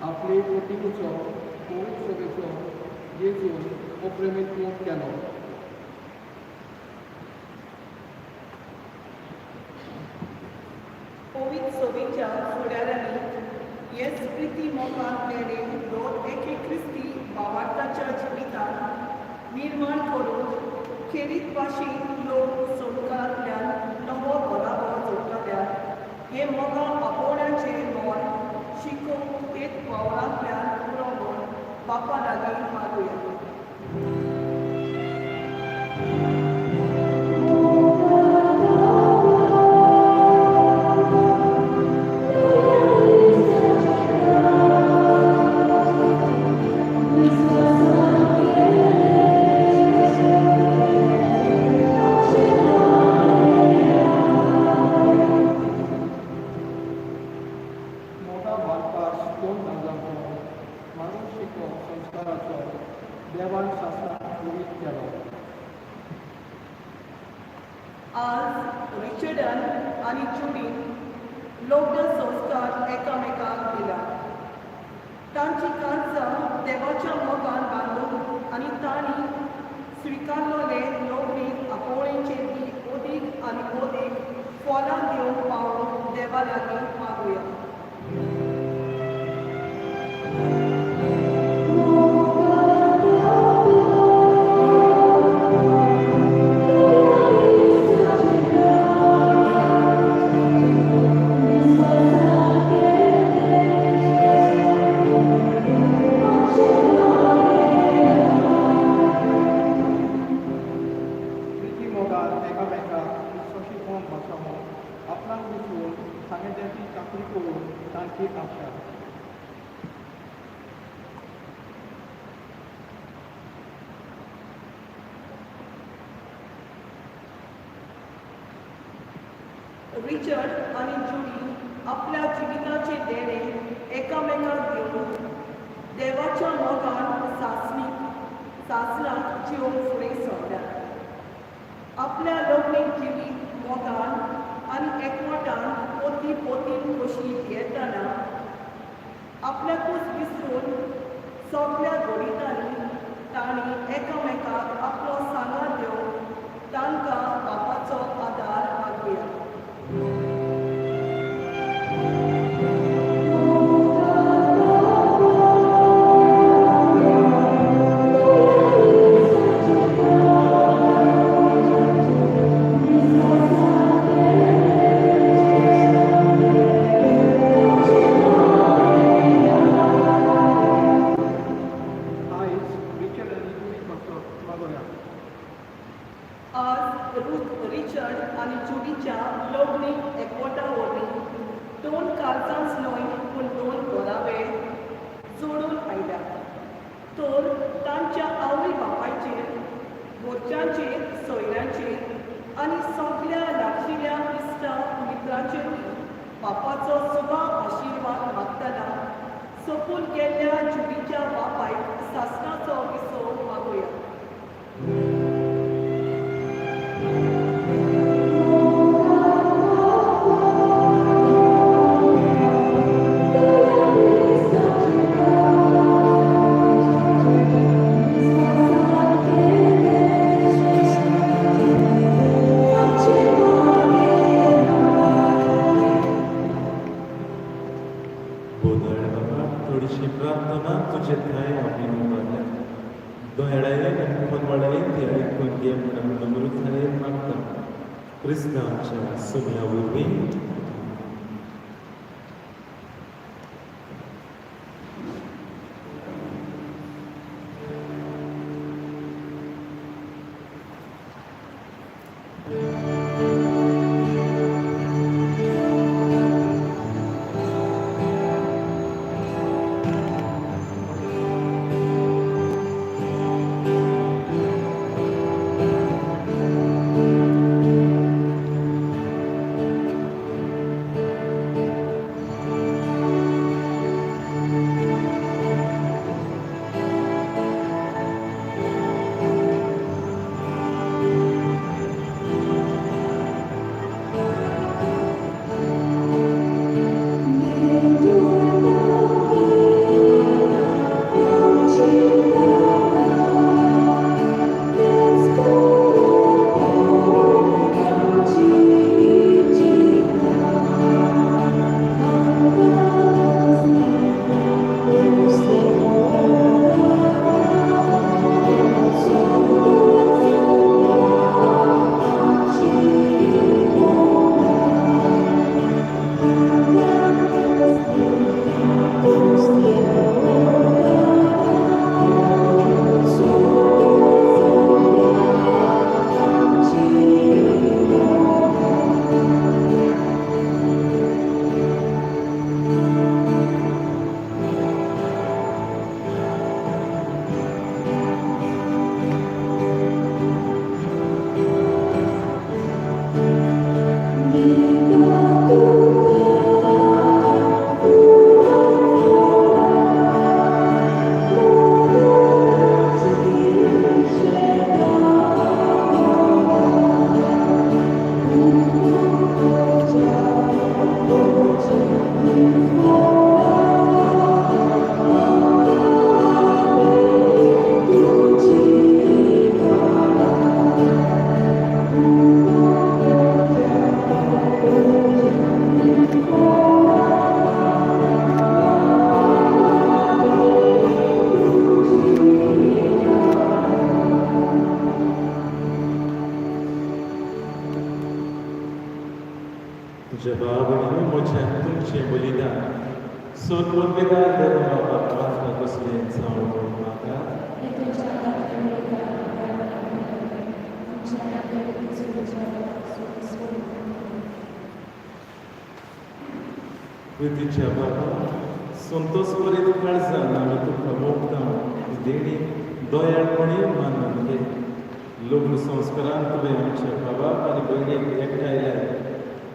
आपले पोटीकुचो पवित्र सभेचो जेजून हो प्रेमीत मोग केलो. पवित्र सभेच्या फुडाऱ्यांनी येस प्रिती मोगांतल्याने दर एके क्रिस्ती भावार्थाच्या जिवितांत निर्माण करून खेरीत भाशेन लोक संवसारांतल्यान नवो बराबर जोडटल्या हे मोगा आपोवण्याचें मोल शिकोवंक तेच वावरांतल्यान पुरो म्हूण बापा लागीं मागुया. मोगा बालपास दोन दादल्यांचो मारून शिको संस्काराचो देवान शास्त्रान पवित्र केलो. आज रिचर्डान आनी जुडीन लग्न संस्कार एकामेकांक दिला. तांची काळजां देवाच्या मोगान बांदून आनी तांणी स्विकारलेले लग्नीक आपोवणेचे ती अदीक आनी अदीक फलां दिवंक पावूंक देवा लागीं मागुया. प्रिती मोगान एकामेकाक विश्वासीपण भासावन आपणाक विसरून सांगेत्याची चाकरी करून तांची आशा. रिचर्ड आनी जुडी आपल्या जिविताचे देणें एकामेकांक दिवन देवाच्या मोगान सासणीक सासणाक जिवंक फुडें सरल्यात. आपल्या लग्नीक जिवीत मोगान आनी एकवटान पोती पोतीन खोशी घेतना आपल्याकूच विसरून सगल्या घडितांनी तांणी एकामेकाक आपलो सांगात दिवन तांकां बापाचो आदार मागुया. काळजांच न्हय पूण दोन घरावे जोडून आयल्यात तर तांच्या आवय बापायचेर, घरच्यांचेर, सोयऱ्यांचेर आनी सगल्या लागशिल्ल्या इश्टा मित्रांचेरूय बापाचो सुबा आशिर्वाद मागतना सोंपून गेल्ल्या जुडीच्या बापायक सासणाचो विसव मागुया. बोदळ बाबा, थोडीशी प्रार्थना तुजे ठांय आमी उबारल्या. दोळ्यान आनी मनवाळायेन ती आयकून घे म्हणून नम्रतायेन मागता, क्रिस्तांवच्या सुम्या वरवीं. तुझ्या बाबा म्हज्यान तुमचें बलिदान सोद देवा बाबा मागता कसलें जावं म्हाका. प्रितीच्या बाबा, संतोष बरीत काळजान आमी तुका मोगता, देणी दयाळपणी मानून घे. लग्न संस्कारान तुवें आमच्या बाबाक आनी भयणीक एकठांयल्याय,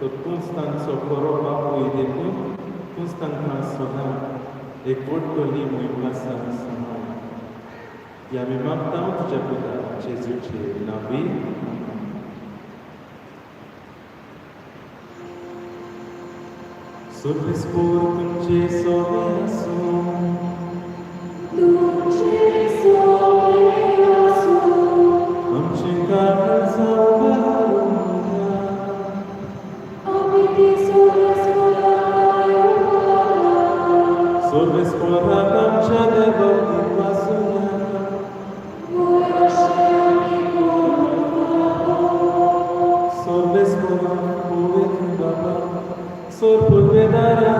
तर तूंच तांचो खरो बापूय देखून तूंच तांकां सदां एकवटतली म्हूण सांबाळ. ही आमी मागता तुज्या पुता जेजूचे नांवी. सोर्वेस्पोर तुमचे सोवे आसूं. तुमचे सोवे आसूं. आमचें काळजां उबारून घ्या. आमी ती सोर्वेस्पोराक उबारला. सोर्वेस्पोराक आमच्या देवाक दिनवासुया. वयर अशें आमी करूंक फावो. सोर्वेस्पोराक पवित्र बाबा, सोर पुर्वेदारा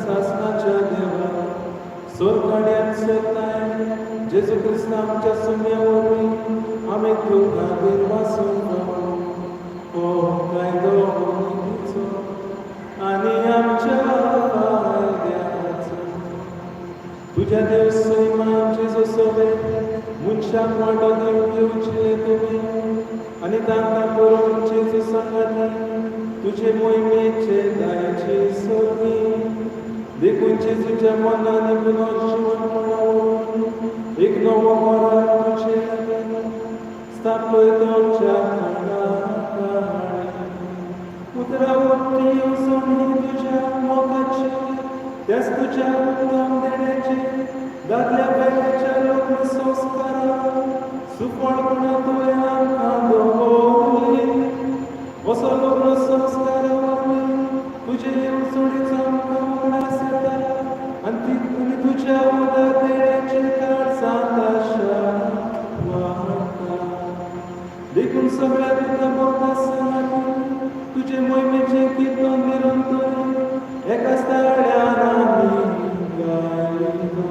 सासणाच्या देवा, सोर काड्यान सोदताय जेजू क्रिस्तांव आमच्या सुम्या वरवीं आमी तुका दिनवासूंक फावो. हो कायदो नितीचो आनी आमच्या तुज्या देव सैमान जेजू सोबेत मनशाक वांटो दिवंक येवचिल्ले तुमी आनी तांकां करून जेजू सांगाती तुजे मोहिमेचे दयाची सोदली. देखून जेजूच्या मनान एक नवो जिवनपणा व्हरून एक नवो करार तुजे लागीं स्थापय तुमच्या खाणां उतरा वट्टी येवजणी तुज्या मोगाची त्याच तुज्या उत्तम देण्याची दादल्या बायलेच्या लग्न संस्कारा सुफळपणा तुवें आमकां दवरली. असो लग्न संस्कारा वरवीं तुजे येवजणेचो आमकां उगडास येता आनी ती तुज्या उदक देण्याचे काळजांत आशा वाडटा. देखून सगळ्या तुका भोगता सांगाती तुजे मोहिमेचें कीर्तन निरंतर एका ताळ्यान आमी गायता.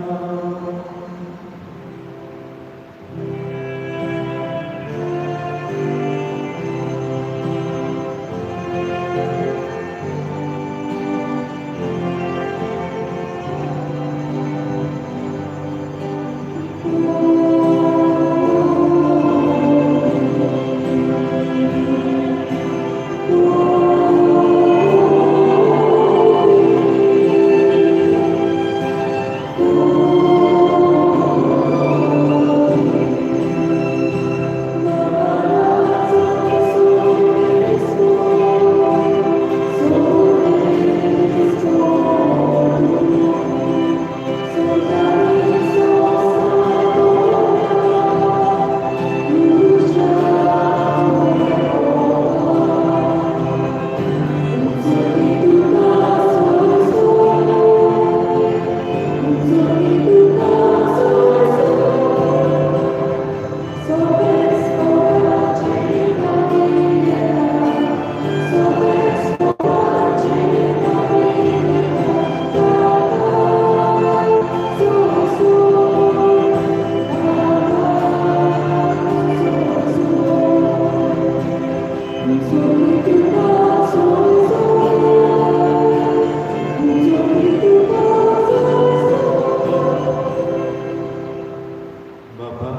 बाबा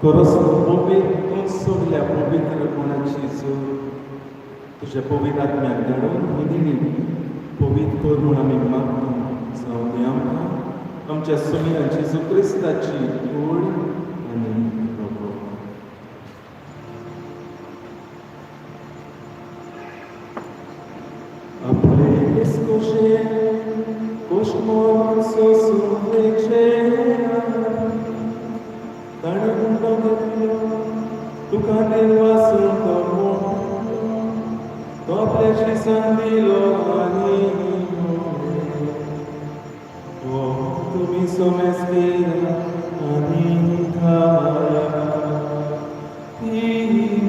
खरोच पवित्र सगल्या पवित्रपणाची जोड तुज्या पवित्र आत्म्याक धाडून ही दिणी पवित्र कर म्हूण आमी मागता. जावं ती आमकां आमच्या सोमया जेजू क्रिस्ताची कूड आनी रगत. आपले कोशे कोश मोर सोसूंचे ताणें उंडो घेतलो तुका निर्वासून तो मोडलो तो आपल्या शिसान दिलो आनी हो तुमी सोमेस केला आनी खाया. ही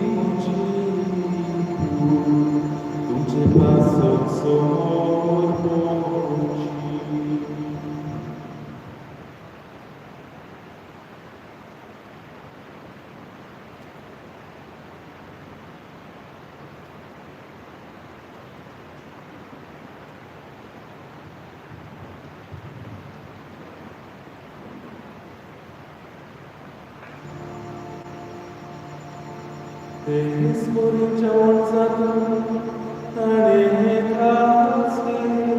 म्हजी कूड तुमचे पासत समर्पची. तेच पोरीच्या वळसातून ताणें खासले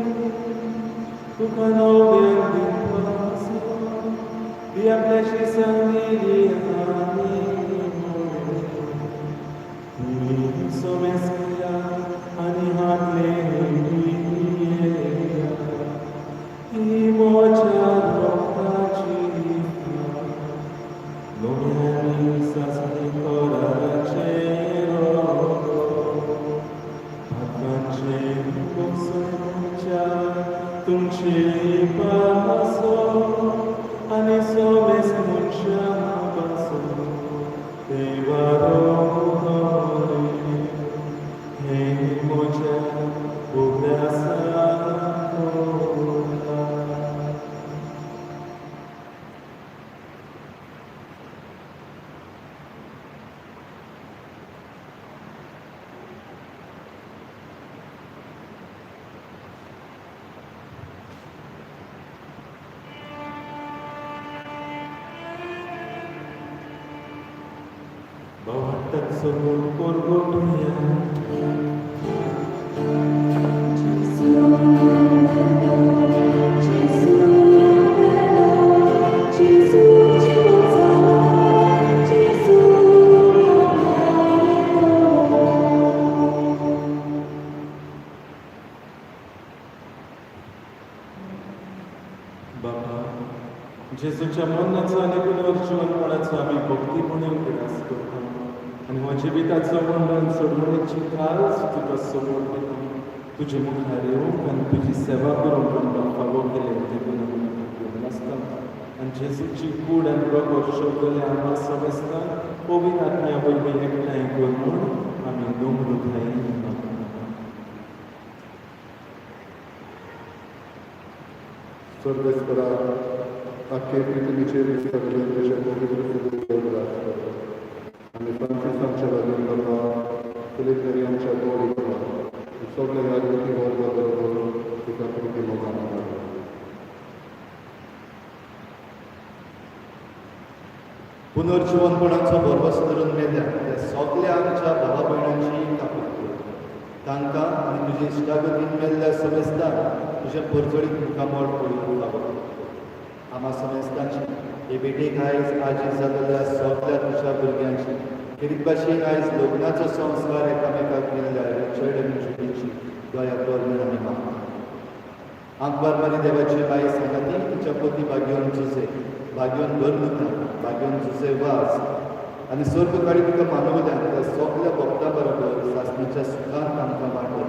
तुका नव्यान दिवपाचो ती आपल्याशी सांगिल्ली आनी म्हणलें, तुमी सोमेस केला आनी हातले पियेया. ही म्हज्या रगताची नव्यानी सासणी कराराचें रगत. पातकांचें भोगसणेच्या तुमचे पासो आनी सोमेस मनशां पासो देवा रोवतले. हें म्हज्या उगडासान कोरा. तांचो मोग परगटुया. बाबा, जेजूच्या मरणाचो आनी पुनर्जीवनपणाचो आमी भक्तीपणे उगडास करता आनी हो जिविताचो मंडळ सोडवणेची काळच तुका समर्पिता. तुजे मुखार येवंक आनी तुजी सेवा करूंक आमकां फावो केलें देखून आमी तुका आसता आनी जेजूची कूड आनी रगत सगळे आमकां समजता पवित्र आत्म्या वरवीं एकठांय कर म्हूण आमी नम्रतायेन मागता. सर्वेस्परा, आख्खे पृथ्वीचेर सगळे तुजे पवित्र फुगले उगडास कर आनी फ्रांसीस आमच्या लागीं बाबा, फिलीप नेरी आमच्या गोड इकरा, सगळे यादवती वर्गा बरोबर तुका प्रिती मोगान मागता. पुनर्जिवनपणाचो भरवंसो धरून मेल्या त्या सगल्या आमच्या भावा भयणांची काकूट कर. तांकां आनी तुजे इश्टागतीन मेल्ल्या समेस्तांक तुजें परजळीत मुखामळ पळोवंक फावो कर. आमा समेस्तांची हे भेटेक आयज आजी जाल्ल्या सगल्या तुज्या भुरग्यांची, खेरीत भाशेन आयज लग्नाचो संस्कार एकामेकाक केल्ल्या रिचर्ड आनी जुलीची दया कर म्हूण आमी मागता. आंकवार मारी देवाची बाई सांगाती तिच्या पती भाग्योन जुजे, भाग्योन बर्नुता, भाग्योन जुजे वाज आनी सर्व काळी तुका मानवल्यान त्या सगल्या भक्तां बरोबर सासणीच्या सुखान आमकां वांटो.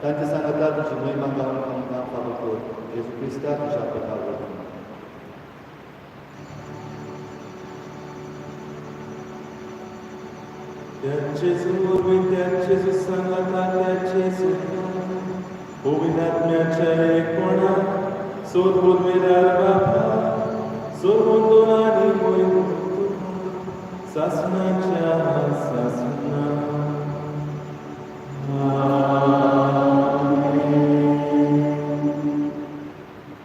तांचे सांगाता तुजी महिमा गावूंक आमकां फावो कर. जेजू क्रिस्ता तुज्या पुता वरवीं. त्या जेजू वरवीं, त्या जेजू सांगाता, त्या जेजू पवित्र आत्म्याच्या एकपणात सोदपुरवेल्यार बाबा, सोदून आनी मोय सासणाच्या सासणा.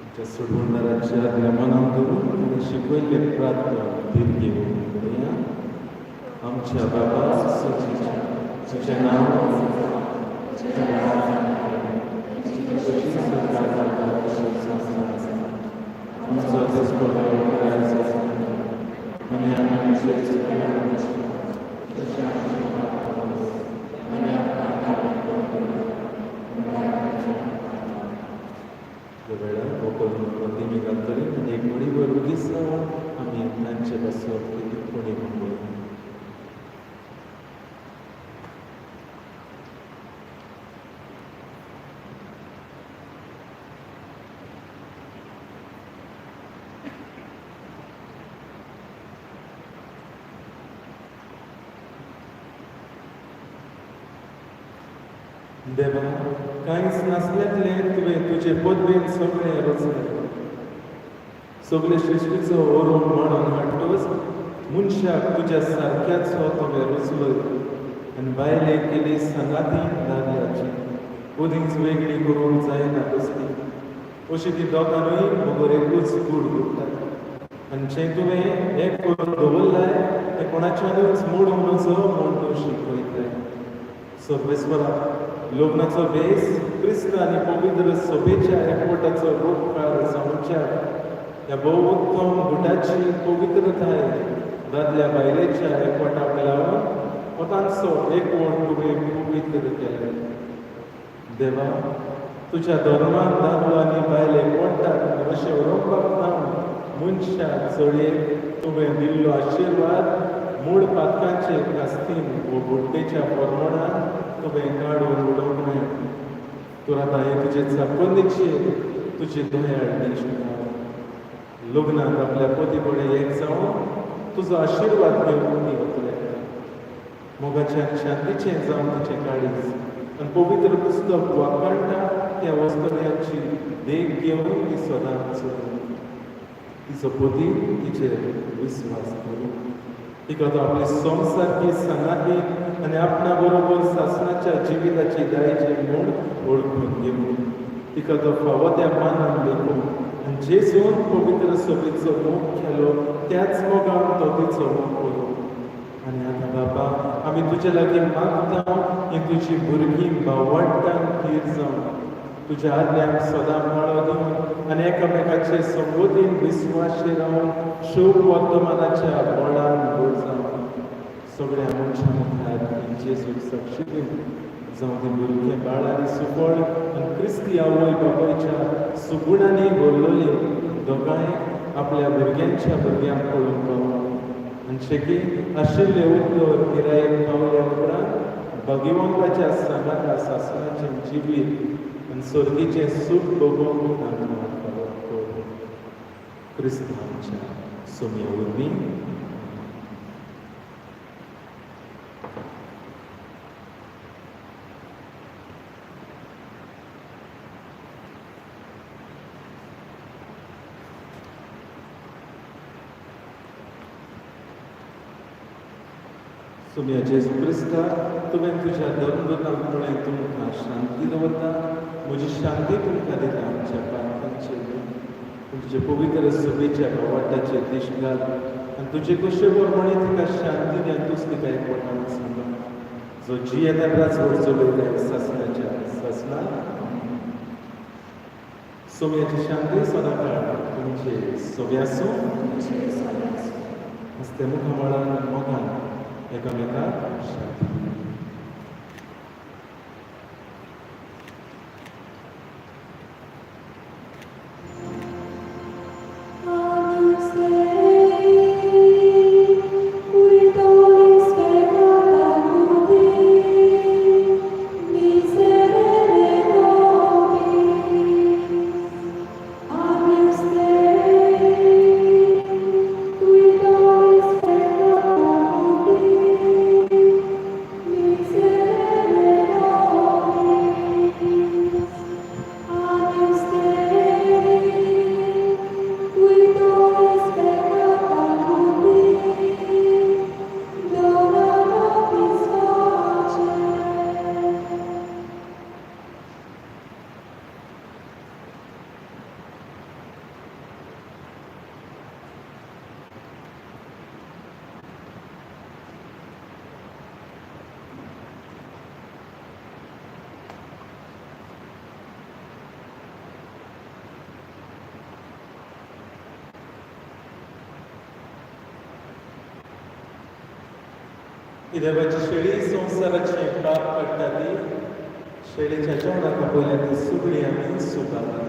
आमच्या सोडवणदाराच्या आज्ञा मनान धरून ताणें शिकयल्ले प्रार्थना धीर घेवन म्हणया. आमच्या बाबा तुझ्या तुझें नांव, तुझें तुजी सत्ता जाता तशी संवसारांत. आमचो दिसपट्टो आयज आनी आमचे चुकी तशें आमचे पापां आनी आमकां ह्या वेळार व्हंकल दिमी घालतली आनी एक घडीभर वगीच रावन आमी तांचे पासत कोणी म्हणून. देवा, कांयच नासल्यातलें तुवें तुजे पदवेन सगळें रचलें. सगळे सृश्टीचो ओरोवन म्हणून हाडटोच मनशाक तुज्या सारक्याचो तुवें रचलो आनी बायलेक केली सांगाती दादल्याची. ओदींच वेगळी करूंक जायना कसली अशी ती दोगांनूय बगर एकूच कूड उरतात आनी जें तुवें एक करून दवरलाय तें कोणाच्यानूच मोडूंक नजो म्हूण तूं शिकयताय. सर्वेस्वरा, लग्नाचो भेस क्रिस्त आनी पवित्र सभेच्या एकवटाचो रूपकार जावच्या ह्या भोव उत्तम गुटाची पवित्रताय दादल्या बायलेच्या एकवटाक लावन हो तांचो एकवट तुवें पवित्र केले. देवा, तुज्या धर्मान दादलो आनी बायल एकवटात अशें उलोवपाक ना मनशा चलयेक तुवें दिल्लो आशिर्वाद मूळ पातकांचे कास्तीन वो बुड्डेच्या फॉर्मोणान तुवें काडून उडोवंक न्हय. तूं आतां हे तुजे चाकोंदीचेर तुजी दयाळ दिश्ट लग्नाक आपल्या पती कडेन एक जावन तुजो आशिर्वाद घेवन ती वतले. मोगाच्या शांतीचें जावन तिचें काळीज आनी पवित्र पुस्तक वाखाणटा त्या वस्तुयांची देख घेवन ती सदांच चलूं. तिचो पती तिचेर विस्वास करूं. तिका तो आपली संवसारकी सांगाती आनी आपणा बरोबर सासणाच्या जिविताची दायजी म्हूण वळखून घेवं. तिका तो फावो त्या मानान लेखूं आनी जेजून पवित्र सभेचो मोग केलो त्याच मोगान तो तिचो मोग करूं. आनी आतां बाबा, आमी आमी तुजे लागीं मागता ही तुजी भुरगीं बावडटान थीर जावन तुज्या आज्ञाक सदां पाळो दिवन आनी एकामेकाचे संबोधीन विस्वाशी रावन शुभ वर्तमानाच्या बळान भर जावन सगळ्या मनशां मुखार जेजूक साक्षी दिवन जावं ती भुरगें बाळ आनी सुफळ आनी क्रिस्ती आवय बापायच्या सुगुणांनी भरलेली दोगांय आपल्या भुरग्यांच्या भुरग्यांक पळोवंक पावो आनी शेकी आशिल्ले उत्तर पिरायेक पावल्या उपरांत भगिवंताच्या सांगाता सासणाचें जिवीत आनी सर्गीचें सूख भोगोवंक तांकां फावो कर. क्रिस्तांवच्या सोम्या वरवीं. सोम्या जेजू क्रिस्ता, तुवें तुज्या धर्मदूतांक म्हळें तुमकां शांती दवरता, म्हजी शांती तुमकां दिता. आमच्या पातकांचेर न्हय पूण तुजे पवित्र सभेच्या भावार्ताचेर दिश्ट घाल आनी तुजे कशे प्रमाणे तिका शांती दी आनी तूंच तिका एकवटान सांबाळ, जो जियेता राजवट चलयता सासणाच्या सासणाक. सोम्याची शांती सदांकाळ तुमचे सोबे आसूं. हस्ते मुखामळान मोगान एकामेकाक शांती. Agnus Dei, cui donis peccata mundi, miserere nobis. Agnus Dei, cui donis peccata mundi, miserere nobis. Agnus Dei, cui donis peccata mundi, dona nobis pace. ही देवाची शेळी संवसाराचें पाप काडटा ती शेळीच्या जेवणाक आपयल्या ती सगळी आमी सुदारली.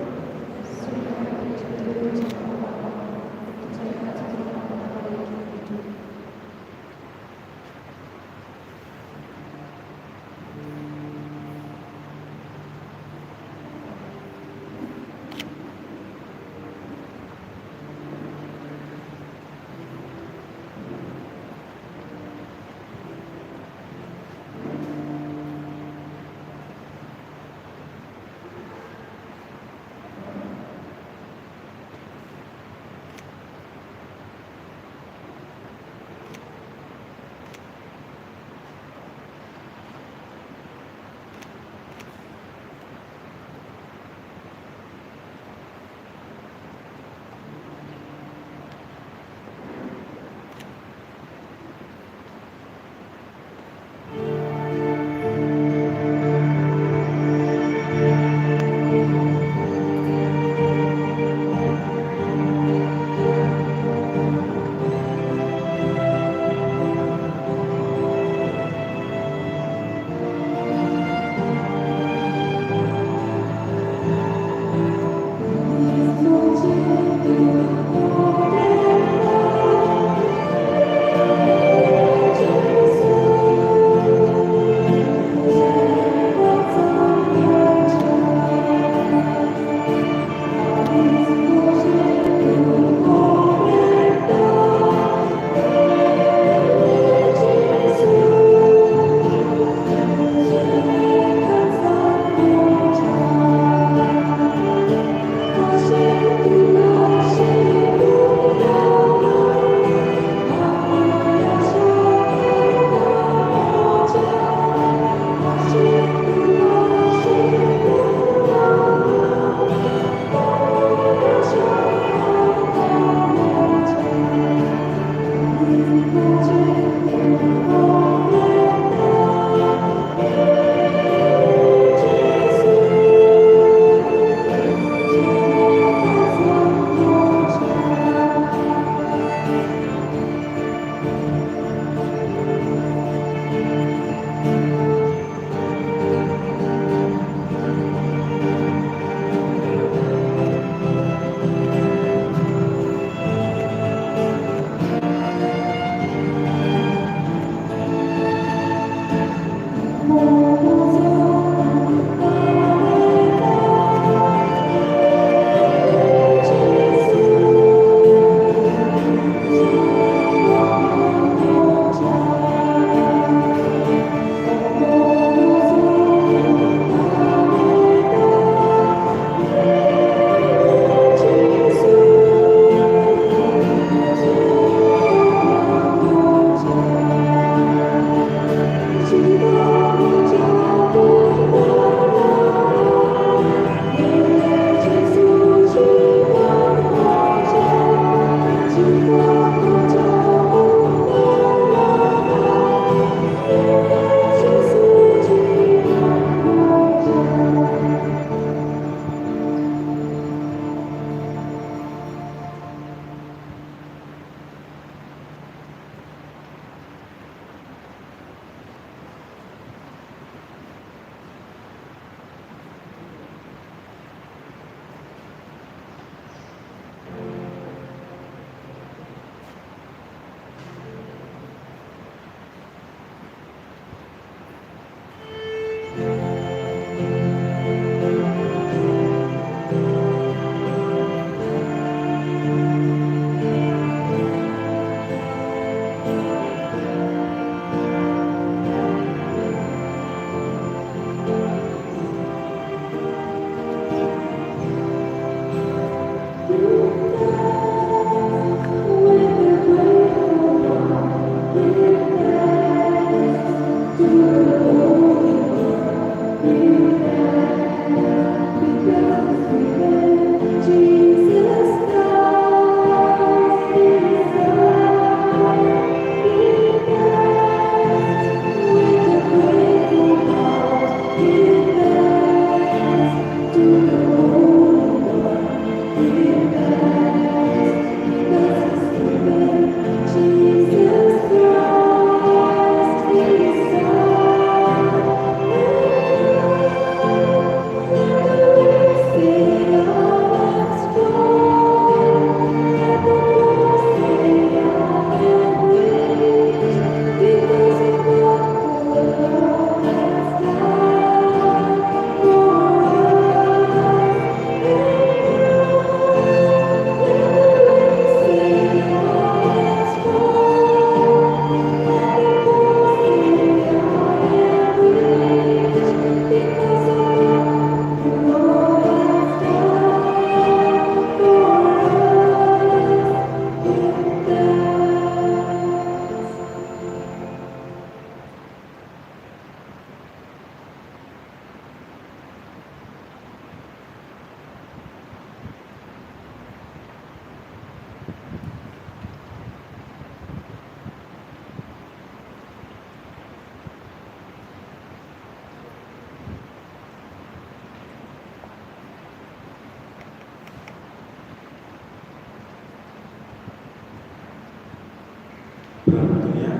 प्रार्थुया.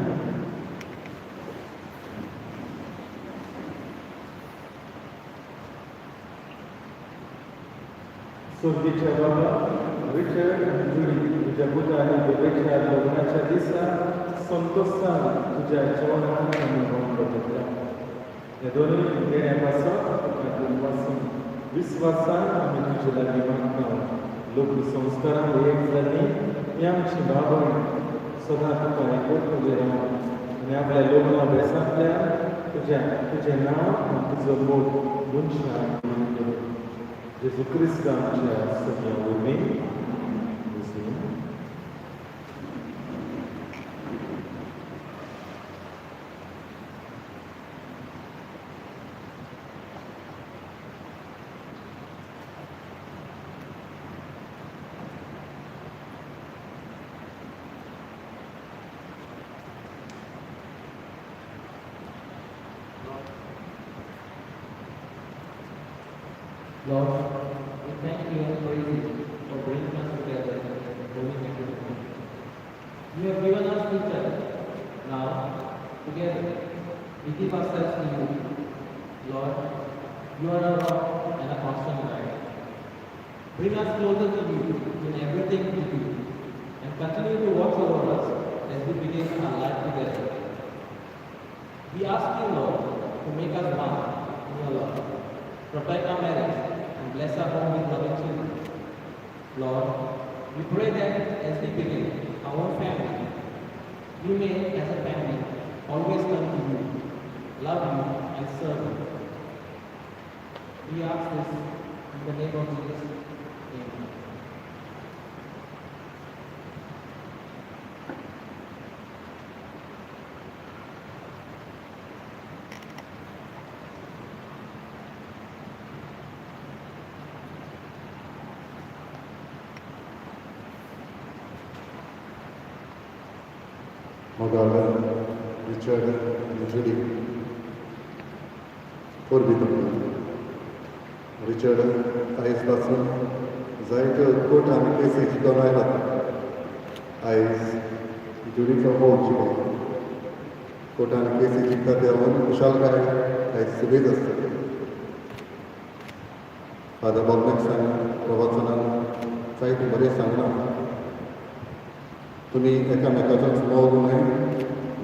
सोर्गीच्या बाबा, रिचर्ड आनी जुडी तुज्या पुता आनी धुवेच्या लग्नाच्या दिसा संतोशान तुज्या जेवणाक आमी भोंवडो घेतला. ह्या दोनूय देण्या पासत तुका दिनवासून विस्वासान आमी तुजे लागीं मागता. लोक संस्कारान एक जाल्ली ही आमची भाव सदां तुका एकवटून रावन आनी आपल्या लग्ना बेसांतल्यान तुज्या तुजें नांव आनी तुजो मोग मनशाक. जेजू क्रिस्त आमच्या सगळ्या वरवीं. Lord, we thank you and praise you for bringing us together in holy matrimony. You have given us each other. Now, together, we give ourselves to you. Lord, you are our rock and a constant guide. Bring us closer to you in everything we do, and continue to watch over us as we begin our life together. We ask you, Lord, to make us one in your love. Protect our marriage and bless our home with loving children. Lord, we pray that as we begin our own family, we may, as a family, always come to you, love you, and serve you. We ask this in the name of Jesus. Amen. मोगाळ Richard आनी जुली, परबीं तुमकां. Richard, आयज पासून जायत्यो court आनी केसी जिखून आयलात. आयज जुडीचो मोग जिखलो. कोर्ट आनी केसी जिखता देवान खुशालकाय आयज सुबेज आसता. फादर बॉबनेक्सान प्रवचनान जायतें बरें सांगलां, तुमी एकामेकाचोच मोग न्हय,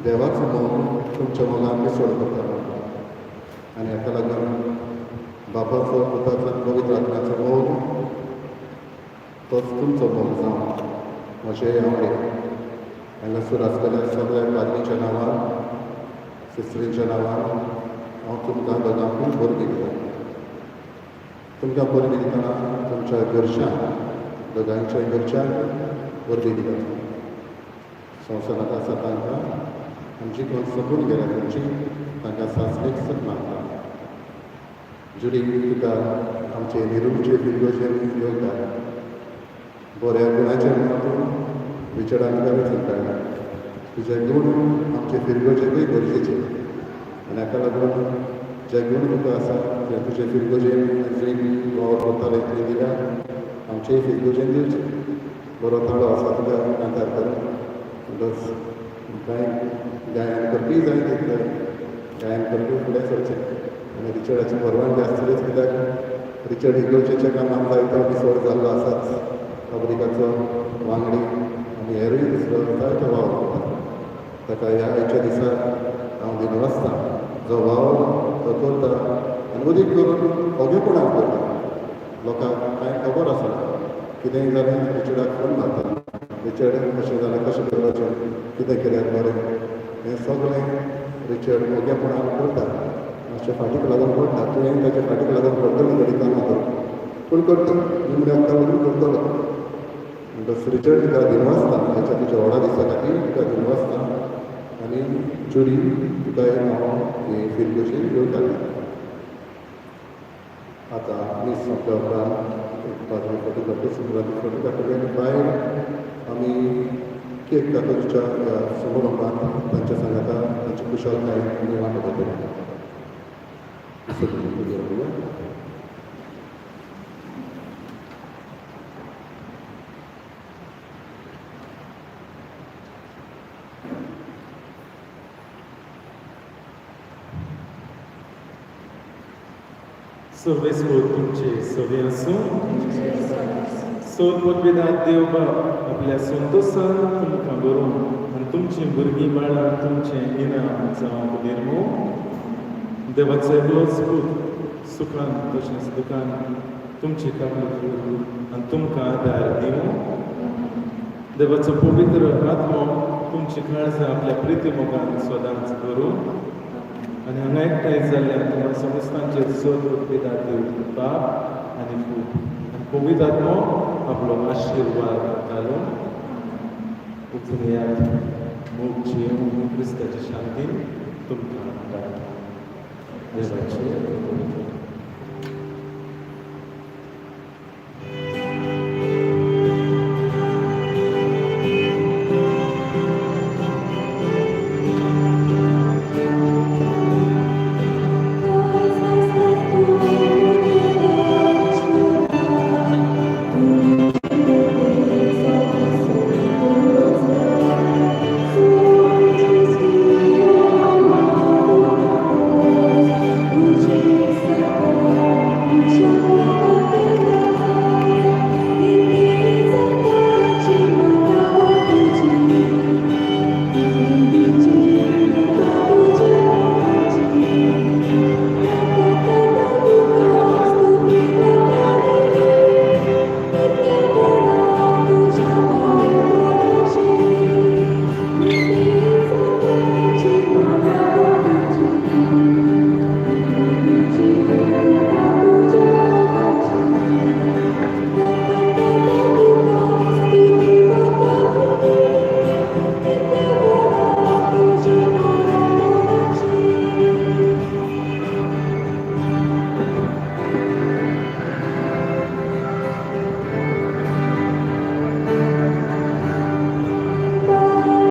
देवाचो मोग तुमच्या मोगान मिसळ करता आनी हाका लागून बापाचो, पुताचो आनी पवित्र आत्म्याचो मोग तोच तुमचो मोग जावं म्हजें आवडे. हांगासर आसलेल्या सगळ्या पाद्रीच्या नांवान, सिस्टरींच्या नांवान हांव तुमकां दोगांकूय परबीं दिता. तुमकां परबीं दितना तुमच्या घरच्यांक, दोगांयच्या घरच्यांक परबीं दिता. संवसारांत आसा तांकां आनी जी कोण सोंपून गेल्या तुमची तांकां सासणीक सत मागता. जुडी, तुका आमचे निरुमचे फिरगोजेन येवकार. बऱ्या गुणाचेर म्हणून तूं रिचर्डान तुका वेंचून काडला. तुजे गूण आमचे फिरगोजेकूय गरजेचे आनी हाका लागून जे गूण तुका आसा ते तुजे फिरगोजेन जंय वावर करताले थंय दिल्या, आमचेय फिरगोजेन दिवचे. बरो ताळो आसा तुका कांतार करूंक. म्हणटच कांय गायन करपी जाय तितले गायन करपी फुडें सरचें आनी रिचर्डाची परवानगी आसतलीच, कित्याक रिचर्ड इगर्जेच्या कामाक जायतो मिसळ जाल्लो आसाच. पब्लिकाचो वांगडी आनी हेरूय दुसरो जायतो वावर करता. ताका ह्या आयच्या दिसा हांव दिनवासता. जो वावर तो करता आनी अदीक करून ओगेपणान करता. लोकांक कांय खबर आसना, कितेंय जालें रिचर्डाक फोन मारता, रिचर्ड अशें जालें, कशें करपाचें, कितें केल्यार बरें, हें सगळें रिचर्ड ओगेपणान करता. मातशें फाटीक लागून पडटा, तुवें ताच्या फाटीक लागून पडटलें थोडीं कामां करूंक, पूण करता, निमण्या वखदा करतलो. म्हणटच रिचर्ड, तुका दिनवासता. आयच्या तुज्या व्हडा दिसा खातीर तुका दिनवासता आनी जुडी, तुका हांव ही फिरगोजेन येवकार दिता. आतां मीस सोंपल्या उपरांत एक पाद्री फोटो काडटा, उपरांत फोटो काडटले आनी भायर आमी केक कातरच्या ह्या समारंभात तांच्या सांगाता तांची खुशालकाय आमी वांटो घेतले. सगळीं. सर्वेस्पोर तुमचे सवे आसूं. सोद देव बाप आपल्या संतोशान तुमकां बरोवन आनी तुमचीं भुरगीं बाळां तुमचें इनाम जावंक निर्मू. देवाचो एकलोच पूत सुखान तशेंच दुखान तुमची काकूट करूं आनी तुमकां आदार दिवं. देवाचो पवित्र आत्मो तुमची काळजां आपल्या प्रिती मोगान सदांच करूं. आनी हांगा एकठांय जाल्ल्या तुमकां संस्थांचेर सोद पिता देव बाप आनी पूत आनी पवित्र आत्मो आपलो आशिर्वाद घालून. वचून येयात. मोग जियेवन क्रिस्ताची शांती तुमकां दाता. देवाचे.